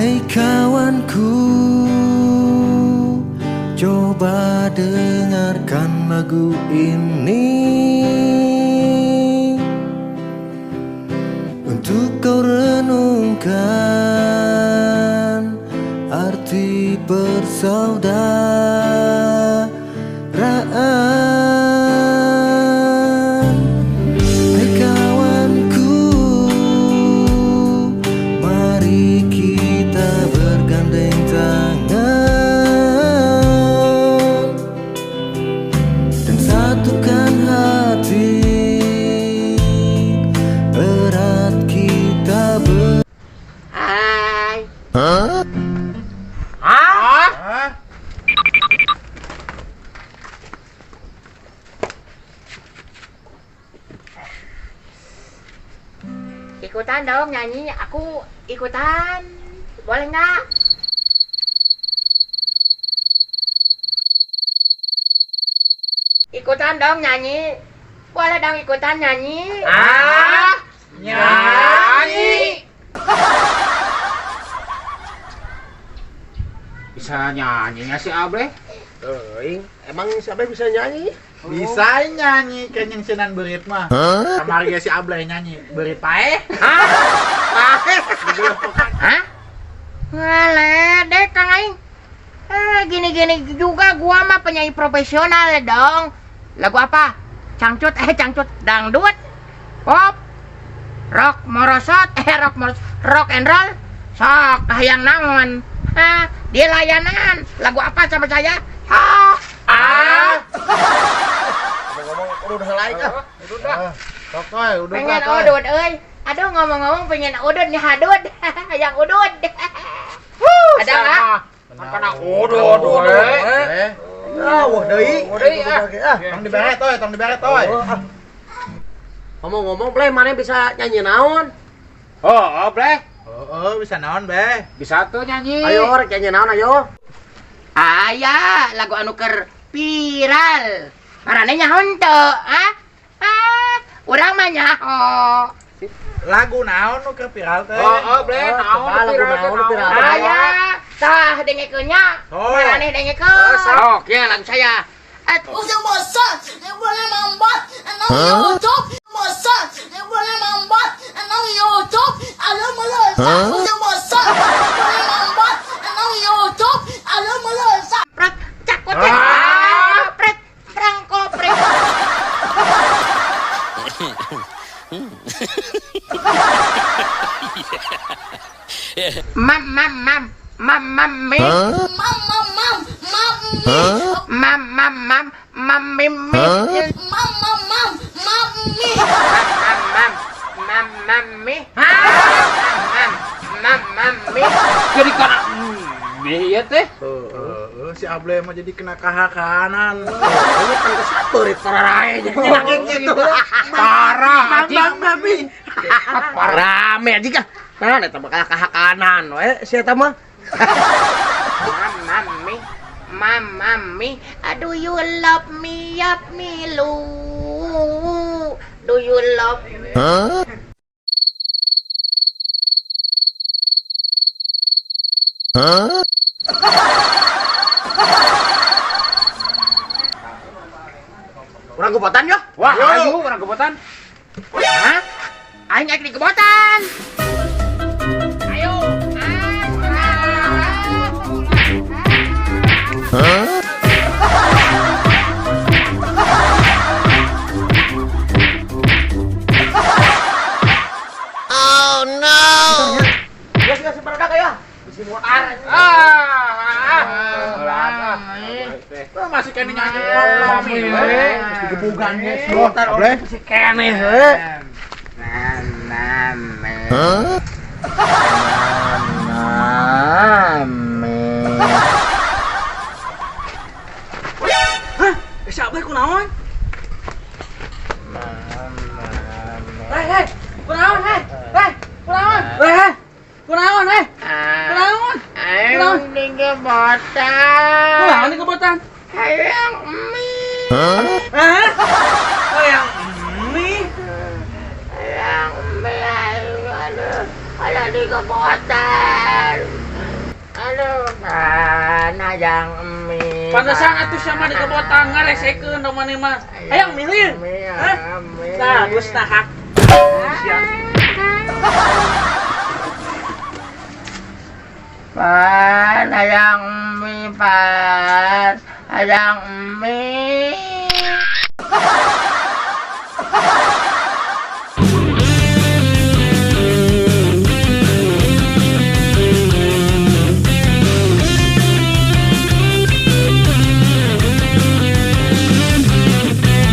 Hai kawanku, coba dengarkan lagu ini untuk kau renungkan arti persaudaraan. Hai kawanku, mari kita bergandeng tangan dan satukan hati, erat kita ber Hai. Hah? Hah? Ikutan dong nyanyi, aku ikutan. Boleh nggak? Ikutan dong nyanyi. Boleh dong ikutan nyanyi. Ah? Nyanyi. Bisa nyanyinya si Abre? Teuing, emang siapa bisa nyanyi? Bisa nyanyi kenyang senan berit mah. Kamari ge si Able nyanyi berit paeh. Hah? Hah? Ngaledek Kang Aing. Eh, gini-gini juga gua mah penyanyi profesional dong. Lagu apa? Cangcut, cangcut, dangdut, pop, rock morosot, rock moros, rock and roll. Sok, hayang naon? Hah, di layanan. Lagu apa sama saya? Hah? Ah. Ngomong udah lain ah. Udah. Sok toy, udah Pengen toy. udut euy. Aduh, ngomong-ngomong pengen udut nih hadud. Hayang udut. Ada nggak? Karena udut udut. Eh, Ah, wah deui. Wah deui, ah. Ah. tong dibere toy, tong dibere toy. Oh, ah. Ngomong-ngomong, Bleh, mana bisa nyanyi naon? Oh, Ble. Oh, bisa naon be? Bisa tuh nyanyi. Ayo, rek nyanyi naon ayo. Aya, lagu anu keur viral. Marane nyaho henteu, ah? Ah, urang mah nyaho. Lagu naon nu keur viral teh? Oh, Ble, Oh, naon coba lagu viral teh, naon nu viral. Aya, tah dengekeun nya. Oh. Marane dengekeun. Sok, ya lagu saya. Et, pret, cakot, Ah. pret, prangko, pret. Mam, mam, mam, mam, mam, mi. Mam, mam, mam, mam, mi, mi. Mam, mam, mam, mam, mi. Mam, mam, mam, mi. Jadi karena iya teh. Heeh, si Able mah jadi kena kahakanan. Ini kan kesaperit pararae jadi gitu. Parah, anjing. Bang, mami. Rame aja kah? Nah, eta bakal kahakanan we si eta mah. Mam, mam, mi. Mam, mam, mi. Do you love me, up me, lu? Do you love me? Urang gebotan yo. Wah, ayo urang gebotan. Hah? Aing aing di gebotan. Ayo. Ah. Geus geus barudak ayo. Bisi motor. Ah, Wah, masih kene nyanyi mami we. Terus digebugan ge si Motor Able. bisi keneh heuh. Nam, nam, me. Hah? Si Abah kunaon? Hei, hei, kunaon, hei, hei, kunaon, hei, kunaon, hei, kunaon, Aing di gebotan. Kunaon di gebotan? Hayang mie. Hah? Hayang mie? Hayang mie, aduh, ada di gebotan. Aduh, pan hayang mie. Pantesan atuh sia mah digebotan ngaresekeun da maneh mah. Hayang milih. Hah? Nah, geus nah hak. Sia. Pan hayang mie, pan hayang mie.